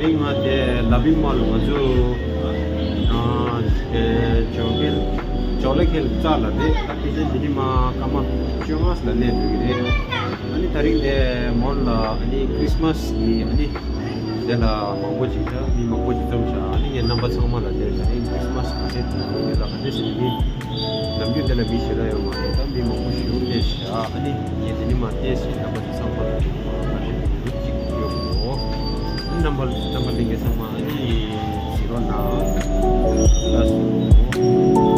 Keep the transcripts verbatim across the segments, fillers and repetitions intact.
ང་དེ་ལ་བིང་མ་ལ་ང་ཚོ་ཨ་དེ་ཇོ་ཁེལ་ཇོ་ལེ་ཁེལ་རྩ་ལ་དེ་ད་ཕི་ཟན་དེ་ནི་མ་སྐར་མ་བཅོ་ལྔ་ལ་གནས་འགྲོ་གི་རེད། ཨ་ནི་ད་རིང་དེ་མོར་ལ་ཨ་ནི་ཁྲིས་མ་སི་གི་ཨ་ནི་དེ་ལ་མང་པོ་ཅིག་ད་མི་མང་པོ་ཅིག་འཛོམས་ཤག་ཨ་ནི་ངས་རྣམ་པ་ཚང་མ་ལ་དེ་ད་རིང་ཁྲིས་མ་སི་ག་འདྲས་འདུག་དེ་ལ་ག་འདྲས་ཟེར་ནི། ནམ་རྒྱུན་དེ་ལ་མི་ཞེ་དྲག་ཡོད་མ་རེད། ད་མི་མང་པོ་ཞིག་ཡོང་བསྡད་ཤག་ཨ་ནི་ངས་དེ་ནི་མ་བལྟས་ཤིག་རྣམ་པ་ཚོ་ཚང་མ་ལ་ཐུགས་ཁུར་མ་རེད་ཡུལ་གཅིག་ཡོད་གོ་རྣམ་པ་རྣམ་པ་ལྷན་རྒྱས་ཚང་མ་ཨ་ནི་གཟིགས་རོགས་གནང་། ལགས་སོ།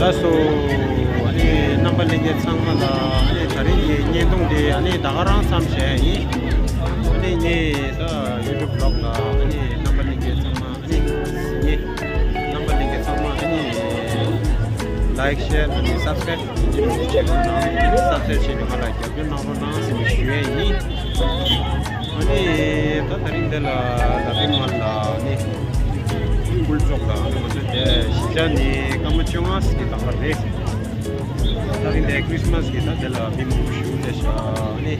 ལགས་སོ། ཨ་ནི་རྣམ་པ་ལྷན་རྒྱས་ཚང་མ་ལ་ཨ་ནི་ད་རིང་གི་བརྙན་ཐུང་འདི་ཨ་ནི་ད་ག་རང་ཙམ་བྱས་ཡིན། ཨ་ནི་ངས་ད་ཡུ་ཊུབ་བི་ལོག་ལ་ཨ་ནི་རྣམ་པ་ལྷན་རྒྱས་ཚང་མ་ཨ་ནི་ངས་རྣམ་པ་ལྷན་རྒྱས་ཚང་མ་ཨ་ནི་ལའིཀ་ཤེར་ཨ་ནི་སབ་སི་ཀ་རེབ་བྱེད་རོགས་གནང་། ཨ་ནི་སབ་སི་ཀ་རེབ་བྱས་ནས་ང་ལ་རྒྱབ་སྐྱོར་གནང་རོགས་གནང་ཟེར་ནས་ཞུ་ཡས་ཡིན། ཨ་ནི་ད་ད་རིང་འདི་ལ་ལ་པིན་མལ་ལ་ཨ་ནི་ཀུལ་ཙོག་ལ་ཨ་ནི་ང་ཚོ་དེ་གཞིས་ཆགས་ནས་སྐར་མ་བཅོ་ལྔ་ཙམ་གྱི་རྟག་པར་རེད། ད་རིང་འདི་ཁྲི་སི་མ་སི་གི་ད་དེ་ལ་མི་མང་པོ་ཞིག་སླེབས་ཤག་ཨ་ནི་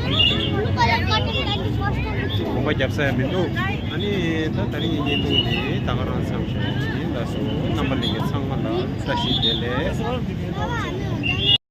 དགོན་པ་རྒྱབ་ས་ཡང་མི་འདུག་ཨ་ནི་ད་ད་རིང་གི་བརྙན་ཐུང་འདི་ད་ག་རང་ཙམ་ཞིག་ཡིན། ལགས་སོ། རྣམ་པ་ལྷན་རྒྱས་ཚང་མ་ལ་བཀྲ་ཤིས་བདེ་ལེགས།